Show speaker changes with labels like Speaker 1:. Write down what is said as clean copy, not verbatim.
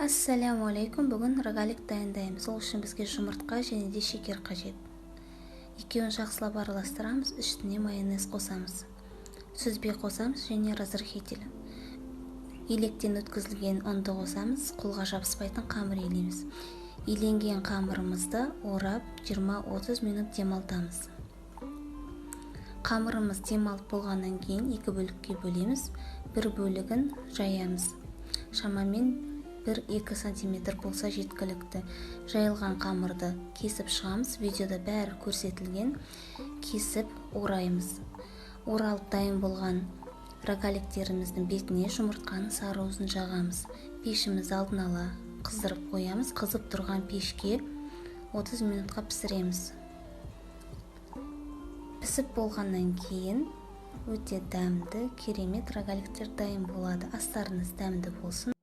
Speaker 1: Ассаляму алейкум! Бүгін рогалик дайындаймыз. Ол үшін бізге жұмыртқа және де шекер қажет. Екеуін жақсылап араластырамыз. Үстіне майонез қосамыз, сүзбе қосамыз және разрыхлитель. Електен өткізілген ұнды қосамыз. Қолға жабыспайтын қамыр илейміз. Иленген қамырымызды орап, 20-30 минут демалтамыз. Қамырымыз демалып болғаннан кейін екі бөлікке бөлеміз. Бір бөлігін жаямыз, шамамен 1-2 сантиметр болса, жеткілікті. Жайылған қамырды кесіп шығамыз. Видеода бәрі көрсетілген. Кесіп ораймыз. Оралып дайын болған рогаликтеріміздің бетіне жұмыртқаның сары уызын жағамыз. Пешімізді алдын ала қыздырып қоямыз. Қызып тұрған пешке 30 минутқа пісіреміз. Пісіп болғаннан кейін өте дәмді, керемет рогаликтер дайын болады. Астарыңыз дәмді болсын!